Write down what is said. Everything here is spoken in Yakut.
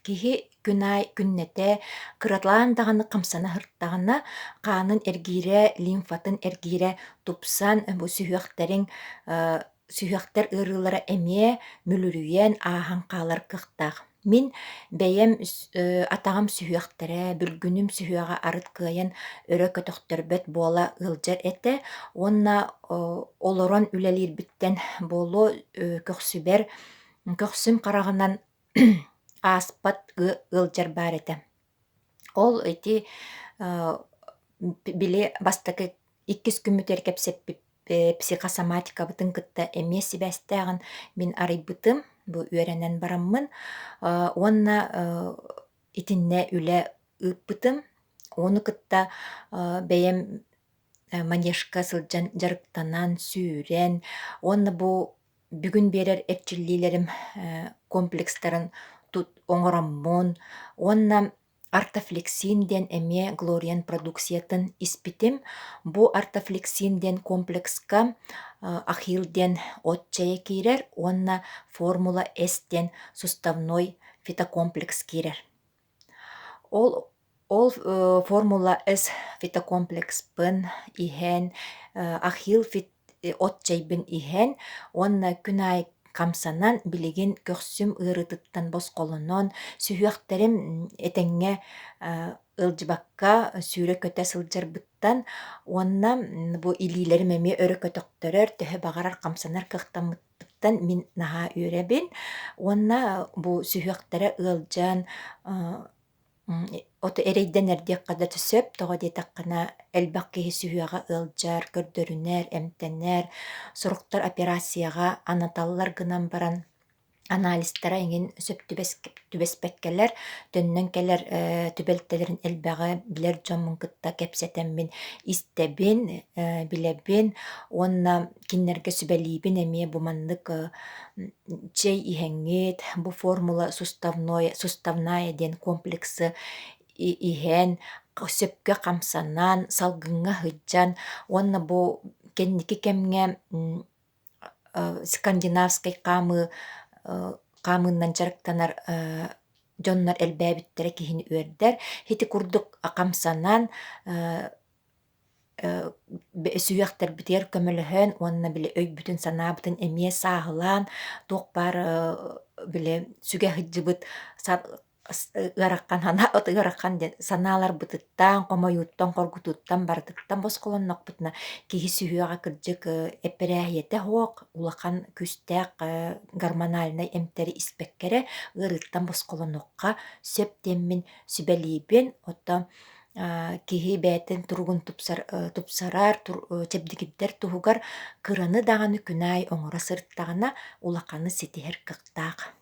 Киһи күн аайы күннэтэ кыралаан даҕаны хамсана сырыттаҕына, хаанын эргиирэ, лимфатын эргиирэ тупсан, бу сүһүөхтэриҥ сүһүөхтэр ыарыылара эмиэ мүлүрүйэн ааһан хаалар кыахтаах. Мин бэйэм атаҕым сүһүөхтэрэ, бүлгүнүм сүһүөҕэ арыт кыайан өрө көтөхтөрбөт буола ыалдьар этэ уонна олорон үлэлиирбиттэн буолуо көхсүбэр көхсүм хараҕынан ааспат ыалдьар баар этэ. Ол ити били бастакы иккис күммүтүгэр кэпсэппит психосоматикабытын кытта эмиэ сибээстээҕин мин арыйбытым бу үөрэнэн бараммын уонна итиннэ үлэ ыыппытым. Ону кытта бэйэм манежка сылдьан дьарыктанан, сүүрэн уонна бу бүгүн биэрэр эрчиллиилэрим комплекстарын оҥороммун уонна артофлексин диэн эмиэ Глориан продукциятын испитим. Бу артофлексин диэн комплекска ахилл диэн от чэйэ киирэр уонна формула С диэн суставной фитокомплекс киирэр. Ол Ол Формула С фитокомплекспын иһэн, Ахилл от чэйбин иһэн уонна күн аайы хамсанан билигин көхсүм ыарыытыттан босхолонон, сүһүөхтэрим этэҥҥэ ыалдьыбакка сүүрэ-көтө сылдьарбыттан уонна бу илиилэрим эмиэ өрө көтөхтөрөр, төһө баҕарар хамсанар кыахтаммыттан мин наһаа үөрэбин уонна бу сүһүөхтэрэ ыалдьан Ото эрэйдэнэр диэххэ да сөп, тоҕо диэтэххинэ элбэх киһи сүһүөҕэ ыалдьар, көрдөрүнэр, эмтэнэр, сорохтор операцияҕа анаталлар гынан баран анализтара эҥин сөп түбэспэккэлэр, төннөн кэлэр түбэлтэлэрин элбэҕи билэр дьоммун кытта кэпсэтэммин истэбин, билэбин уонна кинилэргэ сүбэлиибин эмиэ бу маннык чэй иһэҥҥит, бу формула суставное суставная диэн комплексы иһэн, сөпкө хамсанан, салгыҥҥа сылдьан уонна бу кэнники кэмҥэ скандинавскай хаамыы хаамыыннан дьарыктанар дьоннор элбээбиттэрэ киһини үөрдэр. Ити курдук хамсанан сүһүөхтэрбитигэр көмөлөһөн уонна били өйбүтүн-санаабытын эмиэ сааһылаан туох баар били сүгэ сылдьыбыт ыарахан санаа ыарахан диэн санааларбытыттан, хомойууттан, хоргутууттан барытыттан босхолоннохпутуна киһи сүһүөҕэ кырдьык эппэрээһийэтэ суох, улахан күүстээх гормональнай эмтэри испэккэ эрэ ыарыыттан босхолонуохха сөп диэммин сүбэлиибин. Оттон киһи бэйэтин туругун тупсарар, чэбдигирдэр туһугар кыраны даҕаны күн аайы оҥоро сырыттаҕына улаханы ситиһэр кыахтаах.